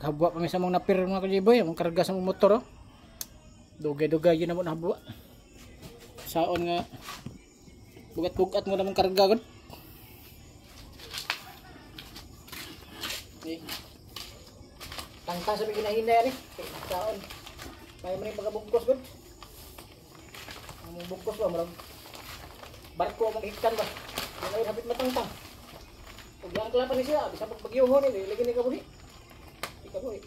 Habwa pa mi sa mong napir, mga kajiboy, among karga sa mong motor oh. Dugay-dugay yun na mo nahabwa. Saon nga bugat-bugat mo namang karga gud. Okay. Tangtang sa may ginahinay ani. Saon. Kaya mo rin pagkabugkos gud. Ang mong bugkos ba murag barko among hikan ba. Di na hapit matangtang. Ug ang pa ni siya, bisan pag bagyuhon ni, lagi ni kabuhi. Di kabuhi.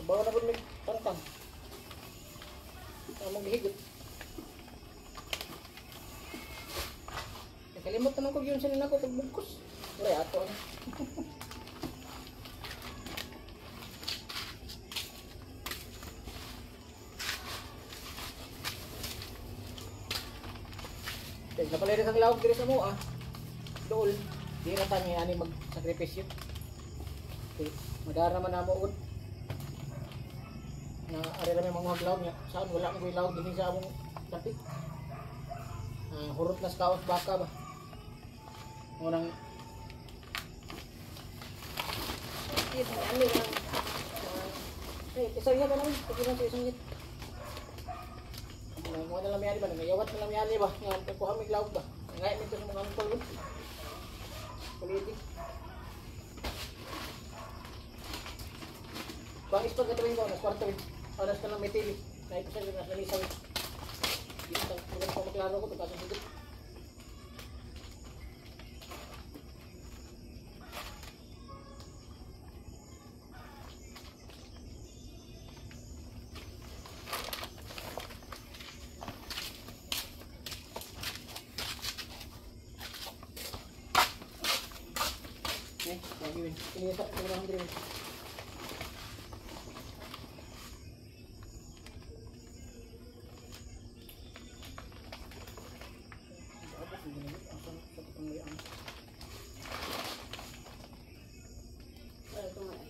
Bawa na po may tangtang. Among gihigot. Nakalimot naman ko yun sila nako pagbugkos. Wala ato ano. Kaya napalay rin ang lawag diri sa mo ah. Dool. Di na tayo ani magsakripisyo. Okay. Madara naman na mo. Na ari lang may mga lawag niya. Saan wala mo lawag dinhi sa among dapit. Hurot na sa kaos baka ba. Ngunang Ano lang. Eh, isang yan na lang. Pagkilan sa isang yan. Mga na lang yan ba? Nangayawat na lang yan ba? Nga, pagkuha may lawag ba? Ngay, ito sa mga angkol ba? Kulitik. Bangis pag gatuin ko, nas kwarto eh. Oras ka lang may TV. Naipasal yung nas lamisa eh. Dito, maganda ko maklaro ko, pagkasang higit. Eh, lagi win. Ini sa 100. Wala ito nga eh.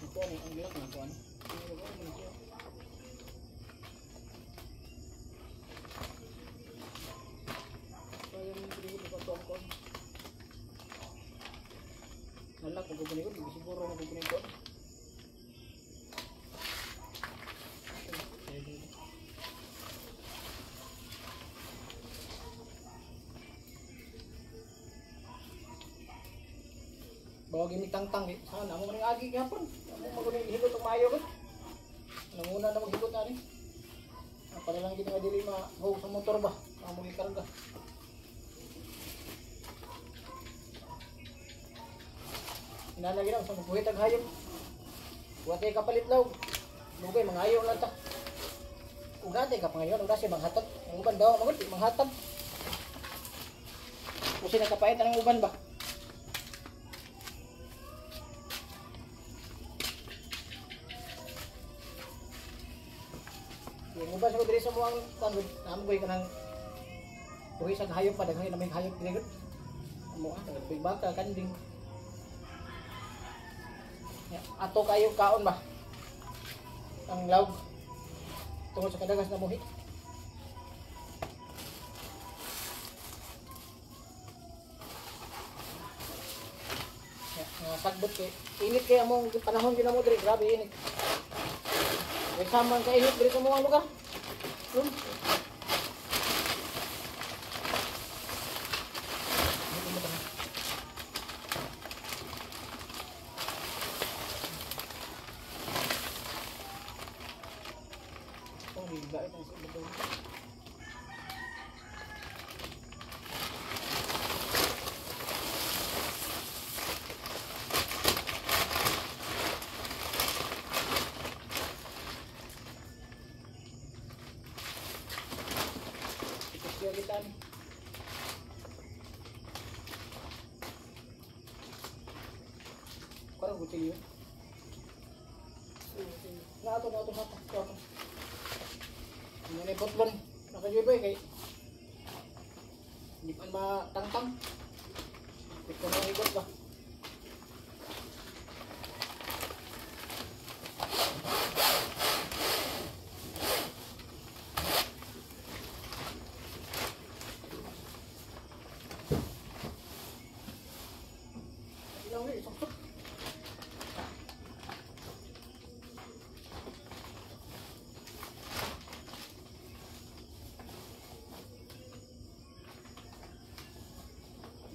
Ito ano, ang gilak na ito ano. Wala, kung kukunin ko, siguro na kukunin ko. Bawa gini tangtang eh. Sana mo maning agi gyapon. Amo magunay higot og maayo gud. Nanguna na maghigot ani. Para lang gid nga dili ma-hog sa motor ba. Amo gikarga. Inana gid sa magbuhit ag hayop. Wa tay kapalit law. Lugay mangayo lang ta. Ug dati ka pangayon, ug dasi manghatag. Ang uban daw magud manghatag. Usi nakapait ang uban ba? Yung uban sa diri sa muang kuan gud, namo kanang buhi sa hayop pa daghan na may hayop diri gud. Amo ah, daghan baka kanding. Ya, ato kayo kaon ba? Ang lawg tungod sa kadagas na muhi. Ya, nga sagbot kay init kay among panahon ginamo diri, grabe init. Kay samang ka init diri sa muang lugar. Parang kutsilyo. Naato, naato, naato. Naato. Ano na yung botlon? Nakajoy kay hindi pa matangtang. Hindi ko na ikot ba?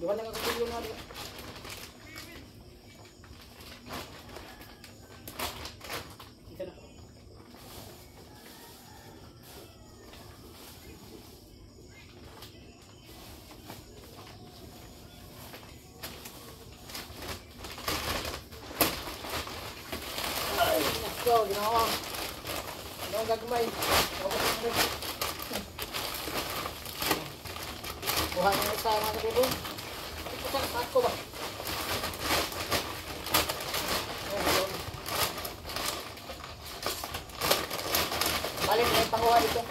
Duha na ka kutsilyo na dito. Isa na. Ay, nako, ginawa. Ginawa gagmay. Buha na isa mga kabibo. Ito sa sako ba? Balik na yung panguha dito.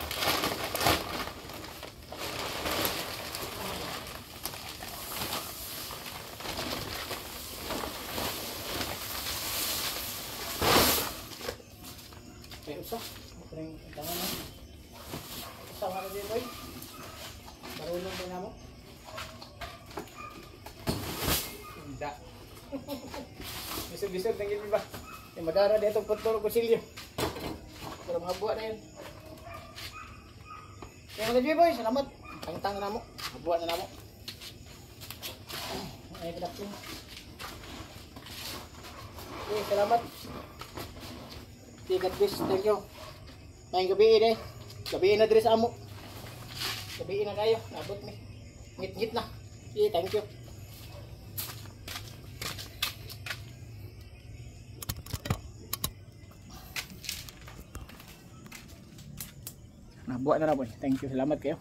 Ay, usa. Ito na yung tangan na. Usa mga kabibo. Marunong din na mo. Hindi. Bisod-bisod ng ilmi ba? Eh, madara dito putol kutsilyo. Pero mga buwa na yun. Kaya mga boy, salamat. Tangtang na mo. Mabuha na namo. Ay, kadakong. Okay, salamat. Okay, God bless. Thank you. Ngayong gabi eh. Gabi na diri sa amo. Gabi na kayo. Nabot mi. Ngit-ngit na. Okay, thank you. Nabuha na na boy. Thank you. Salamat kayo.